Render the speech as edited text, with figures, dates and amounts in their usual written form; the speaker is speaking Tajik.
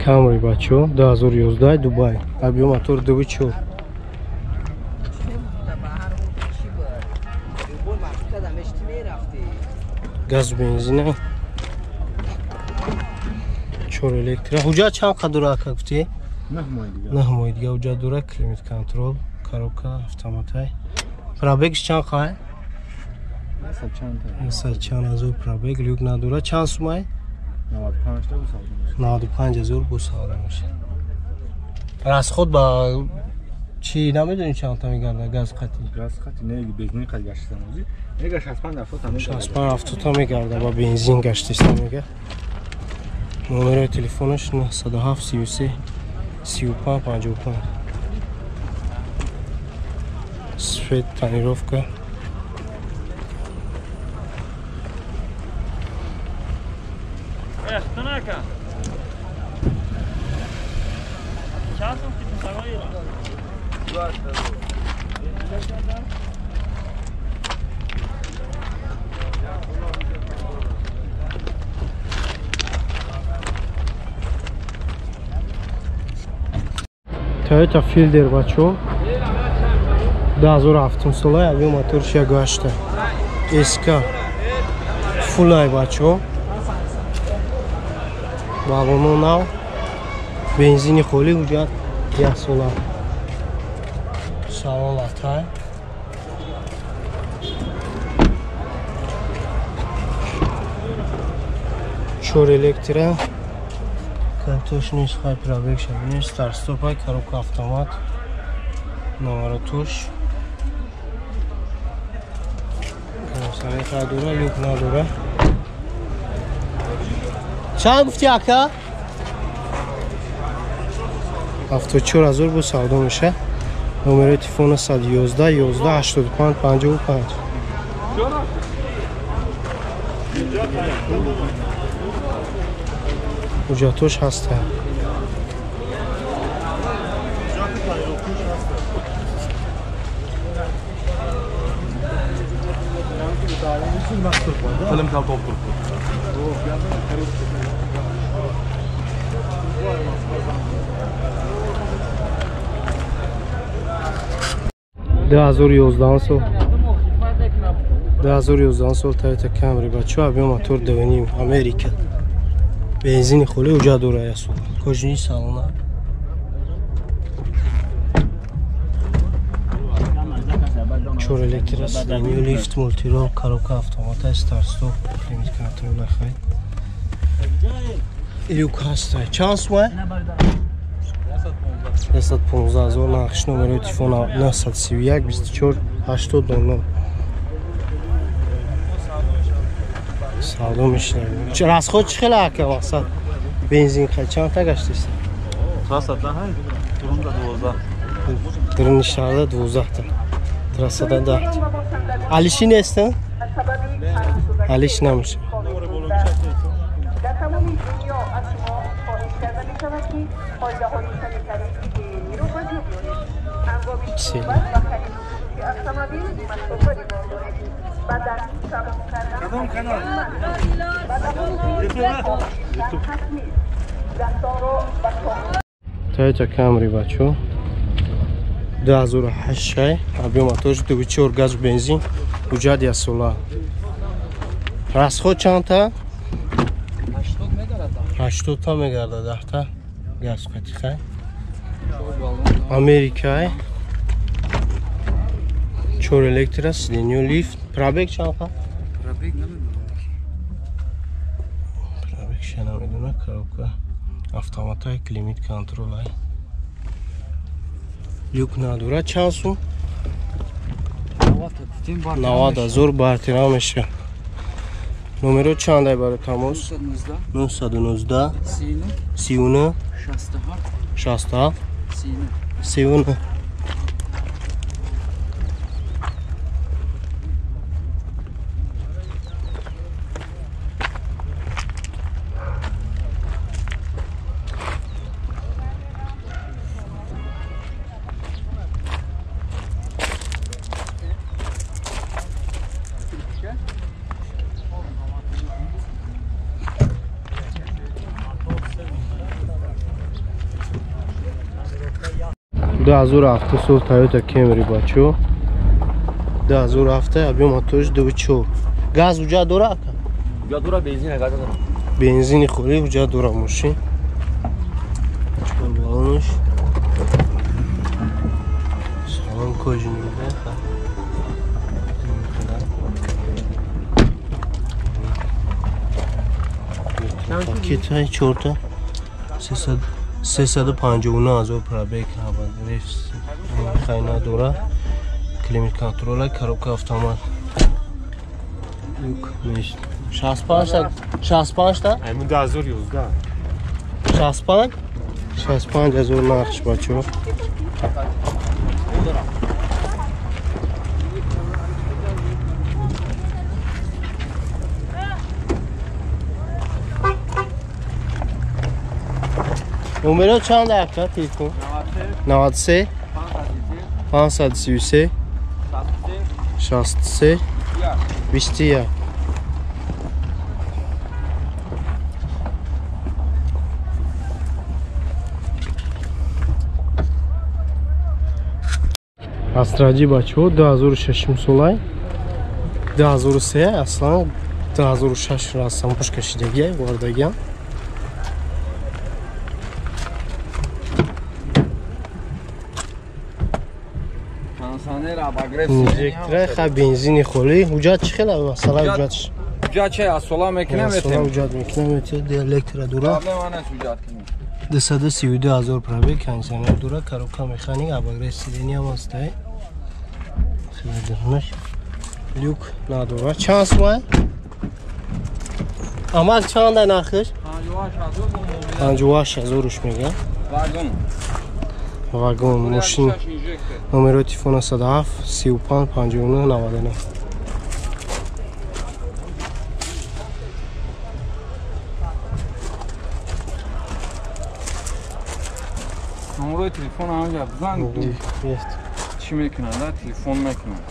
Камри бачо 2011 Дубай. Объем мотор 2.4. Газ бензина. 4 электро. Ҳуҷҷат чанд қадр ака гуфтӣ? 9 моҳ дига. 9 моҳ дига ҳуҷҷат дора, климат контрол, коробка, автоматай. Пробегш чанд қай? 900 чанд ҳазор пробег, люк надора. Чанд сумай? 95 та бу савдо. 95 ҳазор бу савдо мешавад. Расход ба чӣ намедонӣ чанд та мегарда газ қатӣ? Газ қатӣ не, бензин қад гаштисан ӯзи. Мега 65 70 та мегарда. 65 70 та мегарда ба бензин гаштисан мега. Номери телефонаш 907 33 35 55. Свет, тонировка. Toyota Fielder бачо 2007 сола объем моторш 1.8 SK фулай бачо баллоно нав бензини холӣ ҳуҷҷат 1 сола салон латай чор электро Картош нест, хай пробег шабинеш, старт-стопай, коробка автомат, номеротуш. Сами хай дора, люк надора. Чанд гуфти ака? 74 ҳазор бу савдо меша. Номери телефона 111 11 85 55. Ҳуҷҷатош ҳаста. Ду ҳазору ёздаҳум сол. 2011 сол Toyota Camry бачо объем мотор 2.5 Америка. Бензини холӣ ҳуҷҷат дора як сола. Кожини салона. Чор электро сиденье, лифт, мультирол, коробка автомата, старт-стоп, климат контрол хай. Люк ҳаста. Чанд сумай? 115 ҳазор. Нархш номери телефона 931 24 80 00. Савдо мешавад. Расход чӣ хеле ака мақсад? Бензин хай чанд та гаштист? Трассада ҳай, турунда 12. Дуруни шаҳрда 12 та. Трассада 10 та. Алиши нест? Алиш намешавад. Toyota Camry бачо 2008 объем моторш 2.4 газ бензин ҳуҷҷат як сола. Расход чанд та? 80 та мегардад 10 та газ қатӣ хай. Америкай 4 электро сиденье лифт. Пробег чанд та? Пробег намедонам. Пробег ша намедонам. Коробка автоматай, климат контролай. Люк надора. Чанд сум? 90 ҳазор бартира меша. Номеро чандай барои тамос? 919 39 67 39. 2007 сол Toyota Camry бачо. 2007 объем моториш 2.4. Газ уҷа дора ака? Уҷа дора, бензин газ дора. Бензини хӯри уҷа дора мошин. Чор баллонаш. Салон кожаный да. Пакет 4 та 359 ҳазор пробег хайна дора. Климат контрола, коробка автомат. Люк нест. 65 та 65 та? Аймун 2011. 65? 65 ҳазор нархш бачо. Номеро чанд ака телефон? 93 533 63 21. Астраҷи бачаҳо 2006 солай, 2003 аслан 2006 раз сампуш кашидагия вардагиам. Инжектора ха бензини холӣ. Ҳуҷҷат чӣ хела масъала ҳуҷҷатш? Ҳуҷҷат чи аз сола мекунем метем. Ҳуҷҷат мекунем метем электро дура. Проблема нест ҳуҷҷат кунем. 232 ҳазор пробег, кондиционер дура, коробка механик, обогрев сиденья ҳам ҳаст. Хеле люк надора. Чанд сумай? Амак чанд нархш? 58 ҳазоруш мега. Вагон. Вагон мошин. Номеро телефона 107 35 59 99. Номерои телефон ҳамҷа бизан. Чӣ мекунанд? Телефон мекунанд.